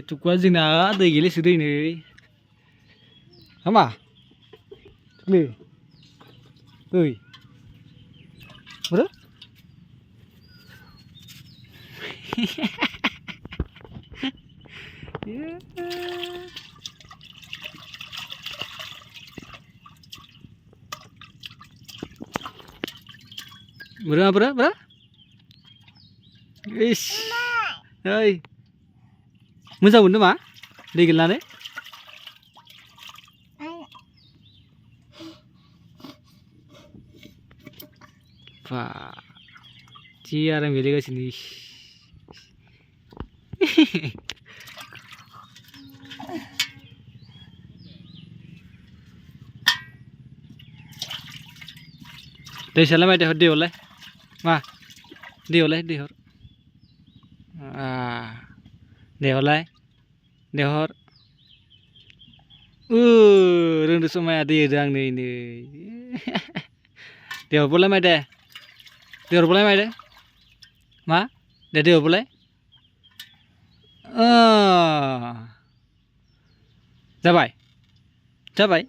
tukwa jing na de gele su dei ne hama le ơi bro bro ish ơi मोजां मोनदों मा दै गेलेनानै बा जि आराम गेलेगासिनो दै सालाय माय दै हरलाय मा दै हरलाय दै हर Dehorlay dehor rendu semaya दै होदों आंनो नै dehor boleh mai deh dehor boleh mai deh मा दे dehor boleh जाबाय जाबाय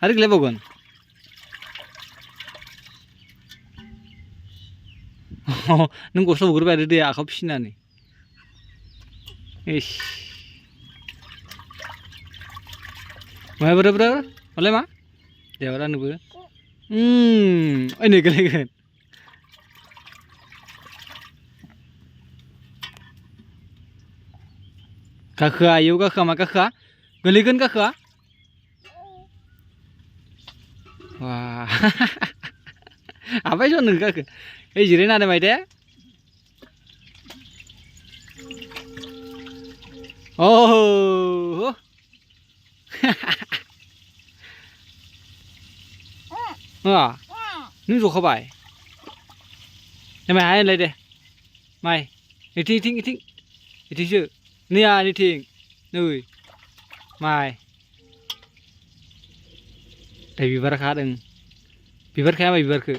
आरो गेलेबावगोन नों गस्ला हगारबाय आरो दैया आखायाव फिसिनानै इस मा bro oleh मा दे हर आंनोबो ओइ नै गेलेगोन गाखोआ इयाव गाखोआ मा गाखोआ गोलैगोन गाखोआ वा आबाय ज' नों गाखो ओइ जिरायना होदो मायदे Oh, nung jokhabai. Namai hai lai de. Mai, iting. Iting shu. Nia iting. Nui. Mai. Dai bibar kha deng. Bibar kha mai bibar ke.